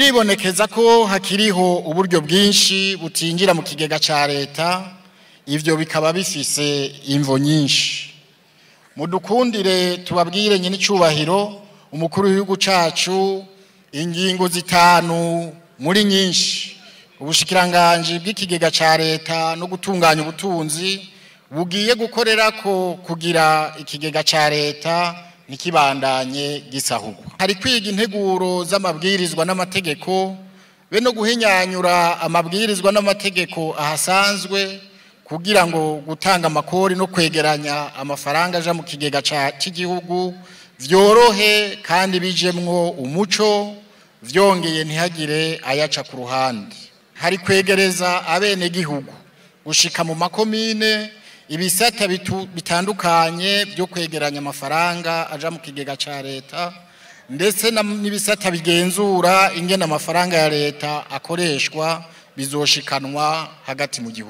Biribonekeza ko hakiriho uburyo bwinshi butinjira mu kigega ca leta, ivyo bikaba bifise imvo nyinshi. Mudukundire tubabwire nyine icubahiro umukuru w'igihugu cacu ingingo zitanu muri nyinshi ubushikiranganji bw'ikigega ca leta no gutunganya ubutunzi bugiye gukorera ko kugira ikigega ca leta ntikibandanye gisahugwa. Hari kwiga integuro z'amabwirizwa n'amategeko be no guhinyanyura amabwirizwa n'amategeko ahasanzwe kugira ngo gutanga amakori no kwegeranya amafaranga aja mu kigega cy'igihugu vyorohe kandi bijemwo umuco, vyongeye ntihagire ayaca ku ruhande. Hari kwegereza abenegihugu gushika mu makomine ibisata bitandukanye byo kwegeranya amafaranga aja mu kigega ca leta, ndetse n'ibisata bigenzura ingene amafaranga ya leta akoreshwa bizoshikanwa hagati mu gihugu.